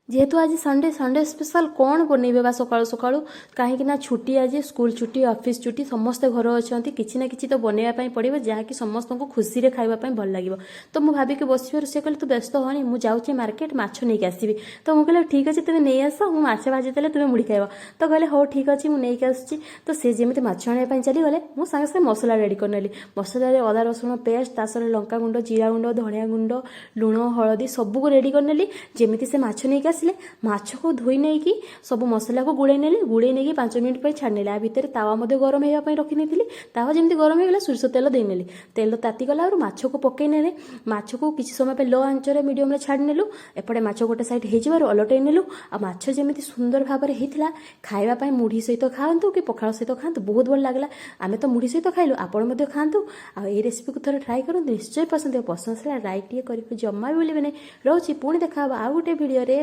ଯେହେତୁ ଆଜି Sunday, Sunday special କ'ଣ ବନେଇବେ ବା ସକାଳୁ ସକାଳୁ? କାହିଁକି ନା ଛୁଟି ଆଜି, ସ୍କୁଲ ଛୁଟି, ଅଫିସ୍ ଛୁଟି, ସମସ୍ତେ ଘରେ ଅଛନ୍ତି। କିଛି ନା କିଛି ତ ବନେଇବା ପାଇଁ ପଡ଼ିବ, ଯାହାକି ସମସ୍ତଙ୍କୁ ଖୁସିରେ ଖାଇବା ପାଇଁ ଭଲ ଲାଗିବ। ତ ମୁଁ ଭାବିକି ବସିବାରୁ ସେ କହିଲେ, "ତୁ ବ୍ୟସ୍ତ ହନି, ମୁଁ ଯାଉଛି ମାର୍କେଟ, ମାଛ ନେଇକି ଆସିବି।" ତ ମୁଁ କହିଲି, "ଠିକ୍ ଅଛି, ତୁମେ ନେଇ ଆସ, ମୁଁ ମାଛ ଭାଜି ଦେଲେ ତୁମେ ମୁଢ଼ି ଖାଇବ।" ତ କହିଲେ, "ହଉ, ଠିକ୍ ଅଛି, ମୁଁ ନେଇକି ଆସୁଛି।" ତ ସେ ଯେମିତି ମାଛ ଆଣିବା ପାଇଁ ଚାଲିଗଲେ, ମୁଁ ସାଙ୍ଗେ ସାଙ୍ଗେ ମସଲା ରେଡ଼ି କରିନେଲି। ମସଲାରେ ଅଦା ରସୁଣ ପେଷ୍ଟ, ତା ସହ ଲଙ୍କା ଗୁଣ୍ଡ, ଜିରା ଗୁଣ୍ଡ, ଧନିଆ ଗୁଣ୍ଡ, ଲୁଣ, ହଳଦୀ ସବୁକୁ ରେଡ଼ି କରିନେଲି। ଯେମିତି ସେ ମାଛ ନେଇକି ଆସିଲେ, ମାଛକୁ ଧୋଇ ନେଇକି ସବୁ ମସଲାକୁ ଗୋଳେଇ ନେଲି। ଗୋଳେଇ ନେଇକି 5 ମିନିଟ୍ ପାଇଁ ଛାଡ଼ି ନେଲି। ଆ ଭିତରେ ତାୱା ମଧ୍ୟ ଗରମ ହେବା ପାଇଁ ରଖିନେଇଥିଲି। ତାୱା ଯେମିତି ଗରମ ହେଇଗଲା, ସୋରିଷ ତେଲ ଦେଇନେଲି। ତେଲ ତାତିଗଲା ଆଉ ମାଛକୁ ପକେଇ ନେଲେ। ମାଛକୁ କିଛି ସମୟ ପାଇଁ ଲୋ ଆଞ୍ଚରେ, ମିଡ଼ିୟମରେ ଛାଡ଼ି ନେଲୁ। ଏପଟେ ମାଛ ଗୋଟେ ସାଇଡ୍ ହେଇଯିବାରୁ ଓଲଟେଇ ନେଲୁ। ଆଉ ମାଛ ଯେମିତି ସୁନ୍ଦର ଭାବରେ ହେଇଥିଲା, ଖାଇବା ପାଇଁ ମୁଢ଼ି ସହିତ ଖାଆନ୍ତୁ କି ପଖାଳ ସହିତ ଖାଆନ୍ତୁ, ବହୁତ ଭଲ ଲାଗିଲା। ଆମେ ତ ମୁଢ଼ି ସହିତ ଖାଇଲୁ, ଆପଣ ମଧ୍ୟ ଖାଆନ୍ତୁ। ଆଉ ଏଇ ରେସିପିକୁ ଥରେ ଟ୍ରାଏ କରନ୍ତୁ, ନିଶ୍ଚୟ ପସନ୍ଦ ହେବ। ପସନ୍ଦ ଆସିଲା, ଲାଇକ୍ ଟିକେ କରିବାକୁ ଜମା ବି ଭୁଲିବେନି। ରହୁଛି, ପୁଣି ଦେଖା ହେବ ଆଉ ଗୋଟେ ଭିଡ଼ିଓରେ।